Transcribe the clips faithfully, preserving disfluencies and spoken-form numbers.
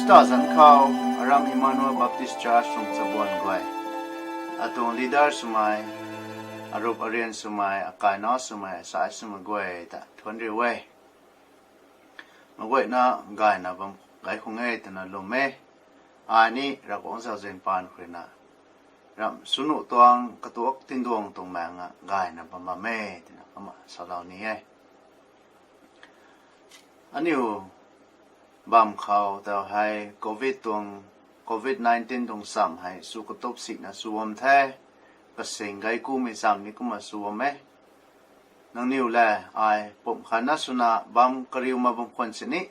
Tazanc khou, aram Emmanuel Baptist Church tuang chabuan guay, atuang leader swmei, arup arian swmei, akaina swmei, asai swmei guay ta thuanc riu e. Maguayna gayna bam gay khang e twna lwm e. Ai ni Ravguangc zauzian paan khou ruina, ram swnuh tuang katuak tinduang tuang maeng a gayna bam bam e twna kumna salou ni e. Aniu bam khou tau hei covid tuang, covid nineteen tuang cham hei sw katup sina sw bam the. Kasing gay kumei cham ni kumna sw bam e. Nangniw le ai pumh khatna swna bam kariu mak bam khwan sini,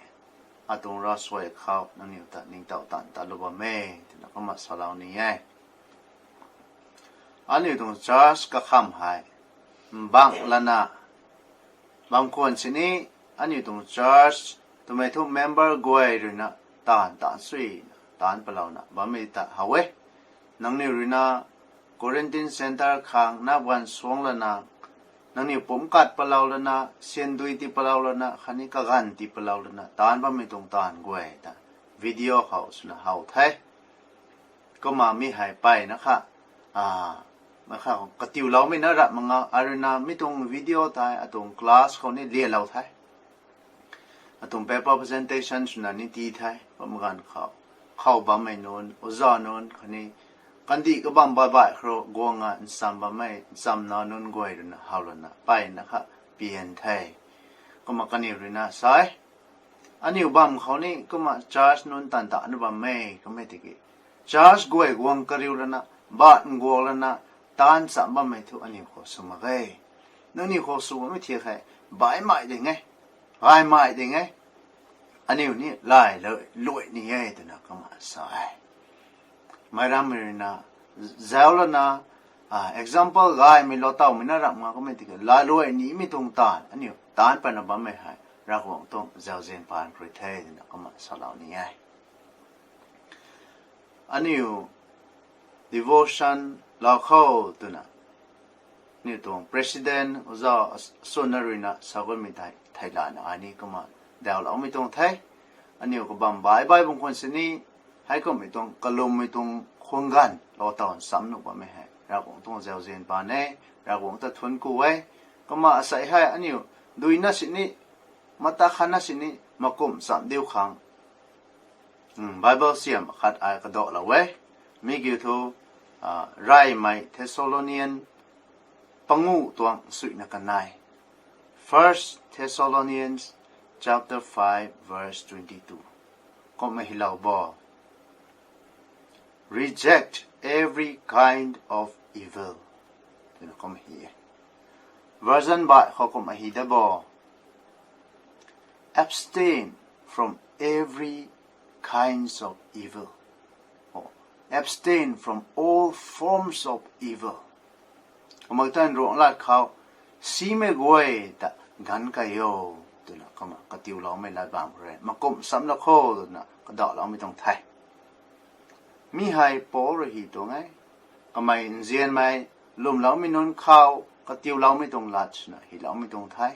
atuang ravsuai khou nangniw ta ningtow taanv ta lou bam e twna kumna salou ni e. Aniu tuang church kakham hei mbang lana bam khwan sini, aniu tuang church twmei thu member guay ruina taanv ta sui, taanc palouna bammei ta how e. Nangniw ruina quarantine centre khang na ban suang lana, nangniw pumc kat palou lana, siandui tii palou lana, khatni kaganv tii palou lana taanc bammei tuang taanv guay ta video khou swna how the. Kumna mi hei mpeyna kha, a, kha katiuloumei na ram mak nga, ai ruina mi tuang video tei atuang class khou ni lialou the. Atuang paper presentation swna ni tii the, bam ganv khou, khou bammei nunc, oja nunc khatni kandih kabam baih baih khou guang a ncham bammei nchamna nunc guay ruina how lana mpeyna kha pian the. Kumna kaniw ruina sa e, aniu bam khou ni kumna church nunc taanv ta na bam e, kummei tiki church guay guang kariu lana, bat nguak lana, taanv cham bammei thu aniu khou sw mak ge. Nangniw khou sw bammei thiak hei baihmei ding e, gaymei ding e. Aniu ni lay luai ni e twna kumna sa e. Meic rammei ruina zauc lana, a, example gaymei lou tawmei na ram nga kummei tiki lay luai nimei tuang taanv aniu taanc patna bammei hei Ravguangc tuang zauzian paan khou rui the twna kumna salou ni e. Aniu devotion lou khou twna aniu tuang president oja suna ruina sa kanmei tei theihlana ai ni kumna dauloumei tuang the. Aniu kabam baih baih bam khwan sini, heikumhmei tuang kalummei tuang khwang ganv lou taw nchamc nuh bammei hei Ravguangc tuang zauzian paan e, Ravguangc ta thuanc ku e. Kumna asei hei aniu duina sini, mata khatna sini makumh cham diu khang, Bible siam khat ai kadalou e. Mi kiu thu, a, Reymei Thessalonian panguh tuang suina kanei, First Thessalonians chapter five verse twenty-two. Kumna hylou bo, reject every kind of evil twna kumna hy e. Version baih khou kumna hy da bo, abstain from every kinds of evil, or abstain from all forms of evil. Kumna tan ruanglat khou, simei guay ta ganv kai o twna kumna katiuloumei lat bam khou rui makumh cham lou kho twna kadaloumei tuang the. Mi hei Paul rui hy tuang e. Kamei nzianmei lwmloumei nunc khou katiuloumei tuang lat swna hyloumei tuang the.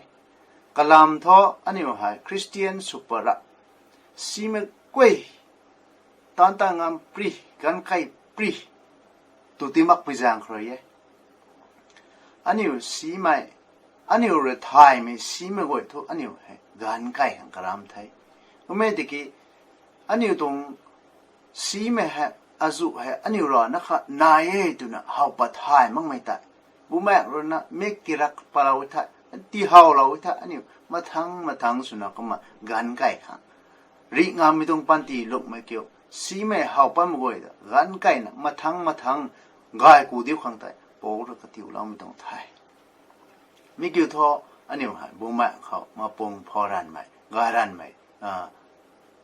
Kalam thu aniu hei Christian sw pat ra, simei guay taanc ta ngam pri, ganv kai pri tw ti makpui zaeng khou rui e. Aniu simei, aniu rui thaymei simei guay thu aniu hei ganv kai khang karam the. Kummei tiki aniu tuang simei hei, azuh hei aniu rana kha nai e twna how pat thay makmei tei, bumaengh ruina mik tirak palou the, tihowlou the, aniu mathang mathang swna kumna ganv kai khang, rih ngammei tuang panty lungmei kiu, simei how patmei guay ta ganv kaina mathang mathang gay ku diu khang tei Paul rui katiuloumei tuang the. Mi kiu thu, aniu hei bumaengh khou mapung pha ranvmei, gay ranvmei, a,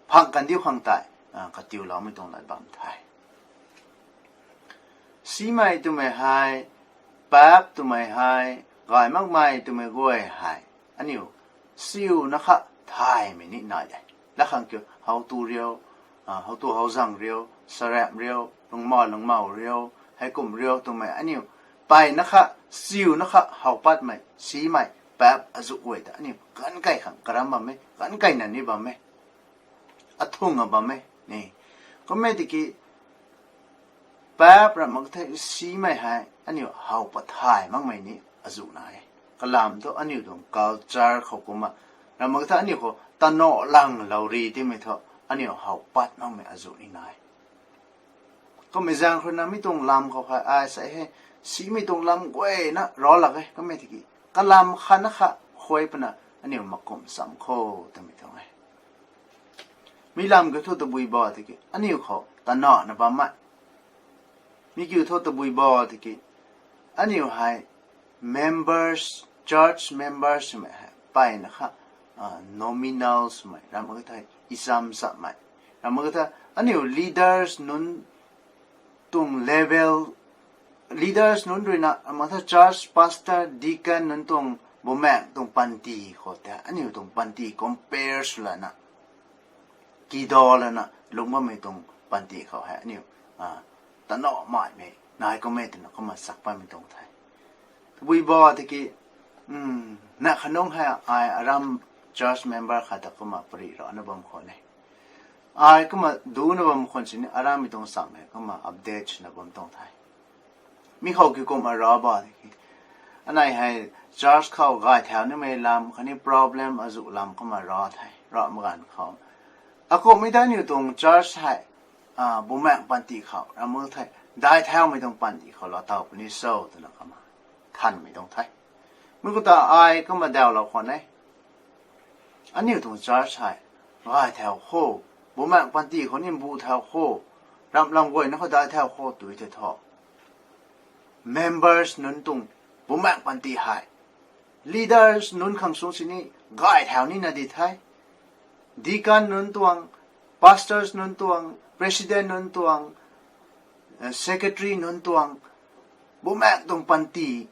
phang kan diu khang tei, a, katiuloumei tuang lat bam the. Simei twmei hei, paap twmei hei, gay makmei twmei guay hei aniu siuna kha thaymei ni nai de. Lakhang kiu, how tu riu, a, how tu how zang riu, sarap riu, lungmou lungmou riu, heikum riu twmei aniu mpeyna kha, siuna kha how patmei simei, paap azuh guay ta aniu ganv kai khang karam bam e, ganv kaina ni bam e, athung a bam e. Ni, kummei tiki paap ramh mak the simei hei aniu how pathay makmei ni azuh nai e. Kalam thu aniu tuang culture khou kumna ramh mak the aniu khou tanoh langlou ri timei thu aniu how pat makmei azuh ni nai. Kummei zaeng khou rui na mi tuang lam khou hei ai sa hei, simei tuang lam guayna raw lak e kummei tiki kalam khatna kha khuay puna aniu makum cham kho twmei tuang e. Mi lam kiu thu tabui bo tiki aniu khou tanahna bam e. Mi kiu thu tabui bo tiki aniu hei members, church members swmei hei mpeyna kha, nominal swmei ramh mak the, icham chammei ramh mak the, aniu leaders nunc tuang level, leaders nunc rui na ramh mak the church pastor, deacon nunc tuang bumaengh tuang panty khou tei aniu tuang panty compare sw lana, kidaw lana lungc bammei tuang panty khou hei aniu tanoh maimei nai kummei twna kumna sak patmei tuang the. Tabui bo tiki, na khanungc hei ai aram church member khat ta kumna pari rana bam khwan e. Ai kumna duna bam khwan sini arammei tuang cham hei kumna update swna bam tuang the. Mi khou kiu kumna raw bo tiki, anei hei church khou gay thau nimei lam khatni problem azuh lam kumna raw the, raw mak ganv khou akumhmei ta aniu tuang church hei bumaengh panty khou ramh mak the, dai thaumei tuang panty khou lou taw puni cho twna kumna thanmei tuang the. Mi khou ta ai kumna dawlou khwan e. Aniu tuang church hei gay thau kho, bumaengh panty khou ni bu thau kho, ramh lam guayna khou dai thau kho tw the thu, members nunc tuang bumaengh panty hei leaders nunc khang sung sini gay thau nina di the. Deacon nunc tuang, pastors nunc tuang, president nunc tuang, secretary nunc tuang, bumaengh tuang panty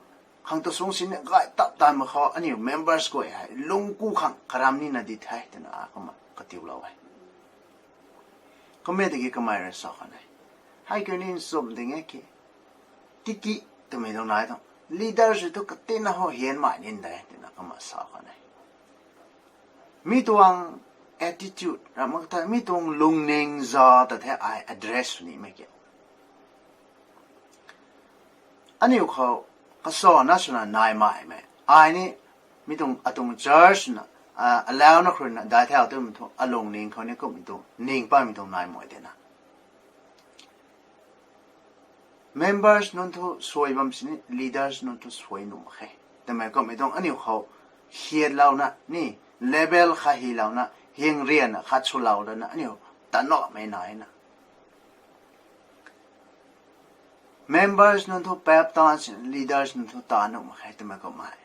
khang ta sung sini gay tap tan mak khou aniu members guay hei lungc ku khang karam nina di the twna kumna katiulou e. Kummei tiki kamei rui sa khwan e, hei kiu ni nchumh ding e ki, tiki twmei tuang nai tuang leaders rui thu katina hou hianmei nin de twna kumna sa khwan e. Mi tuang attitude ramh mak the, mi tuang lungning za ta the ai address sw nimei kiu. Aniu khou kasana swna nai maimei ai ni mi tuang atuang church na alauna khou rui na dai thau twmei thu alungning khou ni kummei tuang ning patmei tuang nai mei de na. Members nunc thu suai bam sini leaders nunc thu suai nuh mak khe twmei kummei tuang aniu khou hiatlouna ni, level khat hylouna, hing rianna khat swlou lana aniu tanohmei nai na. Members nunc thu paap tan sini leaders nunc thu ta nuh mak khe twmei kummei.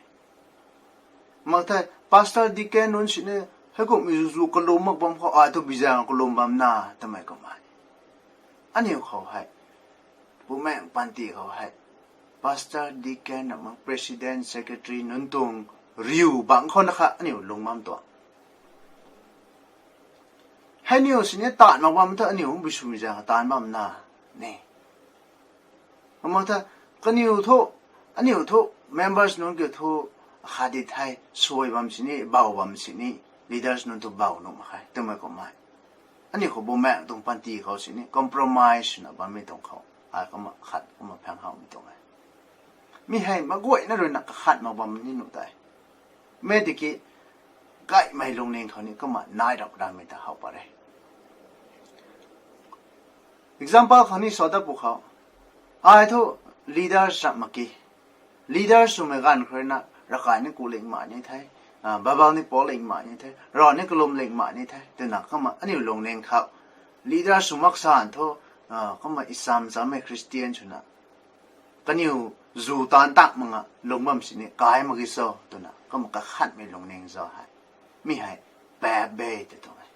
Mak the pastor, deacon nunc sini heikumhmei zu zu kalum mak bam khou ai thu bizaeng kalum bam na twmei kummei. Aniu khou hei bumaengh panty khou hei pastor, deacon, namang president, secretary nunc tuang riu bangc khou na kha aniu lung bam tuang. Hei niw sini taanv mak bam thu aniu hung bi swmei zaeng taanv bam na ne. Mak the, kaniw thu, aniu thu, members nunc kiu thu, khat di the, suai bam sini, bau bam sini, leaders nunc thu bau nuh mak khe twmei kummei. Aniu khou bumaengh tuang panty khou sini compromise na bammei tuang khou ai kumna khat kumna phang howmei tuang e. Mi hei maguayna rui na kakhat mak bam ni nuh tei. Mi tiki gaymei lungning khou ni kumna nai rap ramei ta how pat re. Example khou ni sa dat pu khou, ai thu leaders rap mak ki. Leaders swmei ganv khou rui na ravkai ni ku lingmei ni the, Bible ni pou lingmei ni the, rav ni kalum lingmei ni the twna kumna aniu lungning khou leaders sw mak san thu, kumna isam chammei Christian swna kaniw zu taanv tak mak nga lung bam sini kai mak ki cho twna kumna kakhatmei lungning za hei, mi hei paap e tw tuang e.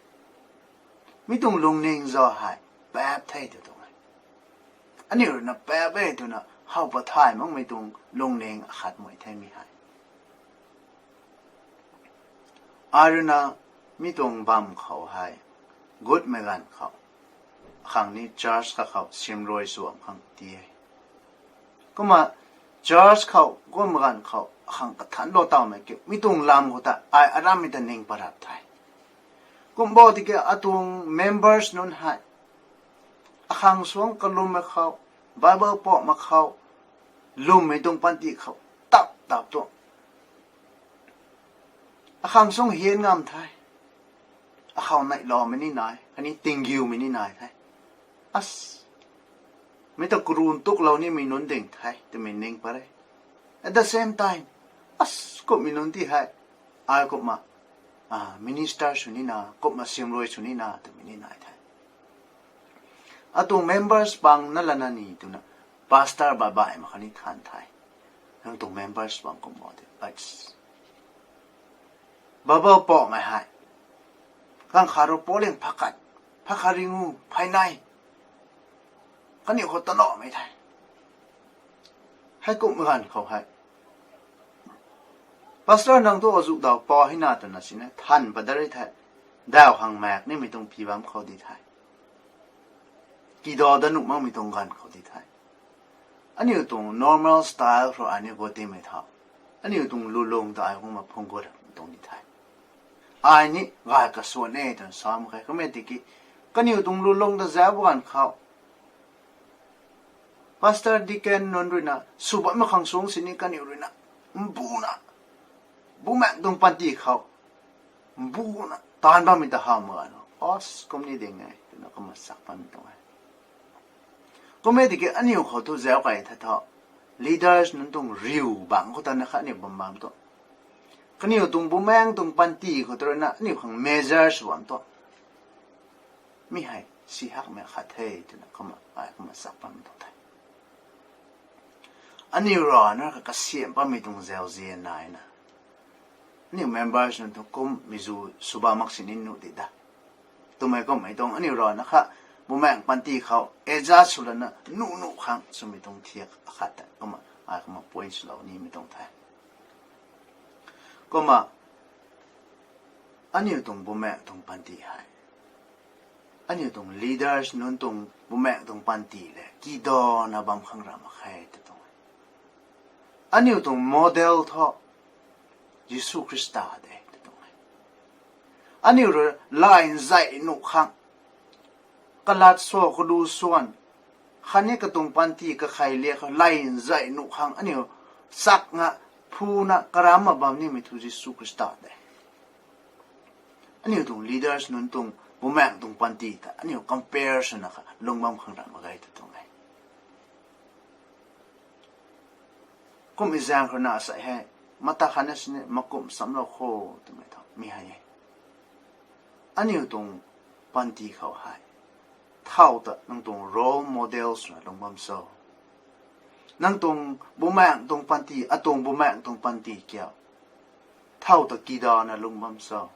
Mi tuang lungning za hei paap the tw tuang e. Aniu rui na paap e twna how pat thay makmei tuang lungning akhatmei the mi hei. Ai rui na mi tuang bam khou hei gutmei ganv khou, akhang ni church kakhou simrui suam khang ti e. Kumna church khou gummei ganv khou akhang kathanc lou tawmei kiu mi tuang lam khou ta ai arammei ta ning pat rap the. Kum bo tiki atuang members nunc hei Akhang suang kalummei khou, Bible pamhmei khou, lwmmei tuang panty khou, tap tap tuang. Akhang suang hian ngam the. Akhou neihloumei ni nai, khatni tinggiumei ni nai the. As, mei ta karun tuklou nimei nunc ding the twmei ning pat e. At the same time, as, kumhmei nunc ti hei, ai kumna, ah, minister sw nina, kumna siamruai sw nina twmei ni nai the. Atuang members bang na lana ni twna, pastor baihbaih mak khatni than the. Nang tuang members bang kum mo de, Bible pamhmei hei, kang khat rui pouling phakat, phakat ringu, phey nai, kaniw khou taloumei the. Heikumhmei ganv khou hei, pastor nang thu azuh daw pa hina twna sini than pat dat ri the. Daw khang maek nimei tuang pi bam khou di the. Kidaw dat nuh makmei tuang ganv khou di the. Aniu tuang normal style khou aniu guat timei tha, aniu tuang lulung ta ai kumna phung guat tuang di the. Ai ni gay kasuan e twna sa mak khe. Kumna tiki, kaniw tuang lulung ta zauc bam ganv khou, pastor, deacon nunc ruina sw bammei khang suang sini kaniw ruina mbuna, bumaengh tuang panty khou mbuna taanv bammei ta how mak ganv khou, as, kum ni ding e twna kumna sak bammei tuang e. Kumna tiki aniu khou thu zauc kay the thu, leaders nunc tuang riu bangc khou tana kha aniu bam bam tu, kaniw tuang bumaengh tuang panty khou tu ruina aniu khang measure sw bam tu, mi hei si hakmei khat the twna kumna ai kumna sak bammei tuang the. Aniu rana kha kasiamh bammei tuang zauzian naina, aniu members nunc thu kummei zu sw bam mak sini nuh di da twmei kummei tuang aniu rana kha bumaengh panty khou adjust sw lana nuh nuh khang swmei tuang thiak akhat ta kumna ai kumna point swlou nimei tuang the. Kumna aniu tuang bumaengh tuang panty hei, aniu tuang leaders nunc tuang bumaengh tuang panty le kidawna bam khang ram mak khe tw tuang e. Aniu tuang model thu Jisu Khrista de tw tuang e. Aniu rui lay nzei nuh khang, kalat sw kadu swan, khatni katuang panty kakhei liak khou lay nzei nuh khang aniu chakna phuna karamna bam nimei thu Jisu Khrista de. Aniu tuang leaders nunc tuang bumaengh tuang panty ta aniu compare swna kha lung bam khang ram mak ge tw tuang e. Kummei zaeng khou na asei hei, mata khatna sini makumh samlou kho twmei tho mi hei e. Aniu tuang panty khou hei, thow ta nang tuang role model swna lung bam cho? Nang tuang bumaengh tuang panty, atuang bumaengh tuang panty kiu, thow ta kidawna lung bam cho?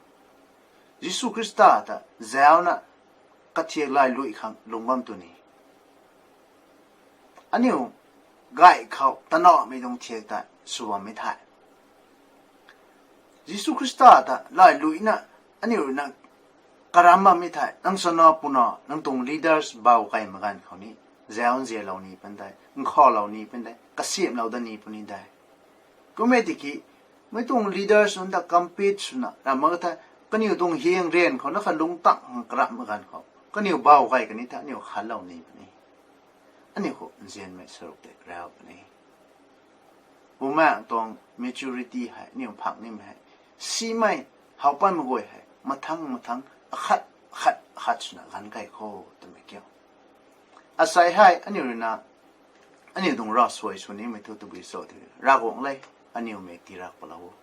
Jisu Khrista ta zauna kathiak lailui khang lung bam tu ni, aniu gay khou tanamei tuang thiak ta sw bammei the. Jisu Khrista ta lailuina aniu ruina karam bammei the. Nang sana puna nang tuang leaders bau kaimei ganv khou ni, zau nzianlou ni pun de, nkhavlou ni pun de, kasiamhlou dat ni puni de. Kummei tiki, mei tuang leaders nunc ta compete swna ram mak the, kaniw tuang hiang rian khou na kha lungc tang karamhmei ganv khou kaniw bau kai kani the, aniu khatlou ni puni. Aniu khou nzianmei saruk tei rau puni. Bumaengh tuang maturity hei aniu phak nimei hei, simei, how patmei guay hei mathang mathang, akhat akhat akhat swna ganv kai kho twmei kiu. Asei hei aniu ruina aniu tuang ravsuai sw nimei thu tabui cho tw, Ravguangc le, aniu mei tirak palou o.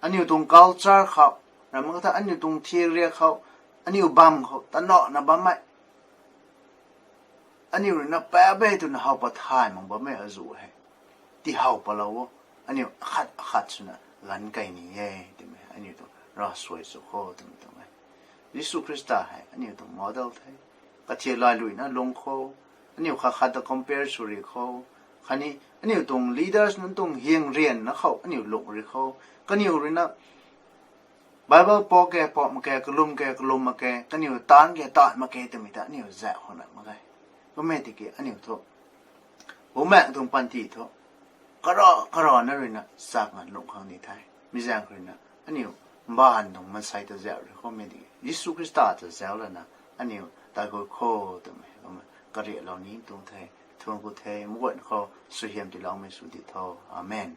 Aniu tuang culture khou, ram mak the, aniu tuang thiak riak khou, aniu bam khou tanana bammei, aniu ruina pabe twna how pat thay mak bammei azuh hei tihow palou o. Aniu akhat akhat swna ganv kai ni e twmei aniu tuang ravsuai sw kho twmei tuang e. Jisu Khrista hei aniu tuang model the. Kathiak lailuina lung kho, aniu khat khat ta compare sw ri kho, khatni aniu tuang leaders nunc tuang hiang rianna khou aniu lung ri kho, kaniw ruina Bible pau ke pau mak ke, kalum ke kalum mak ke, kaniw taanv ke taanv mak ke twmei ta aniu zauh khou na mak ge. Kummei tiki aniu thu bumaengh tuang panty thu kara karana ruina chakna lung khang ni the. Mi zaeng khou ruina aniu mbaanv tuang maansei ta zauh ri khoumei tiki Jisu Khrista ta zauc lana aniu taigui kho twmei kumna kariaklou ni tuang the. Thuan ku the, mguan khou suaihiam tiiloumei sw di tho. Amen.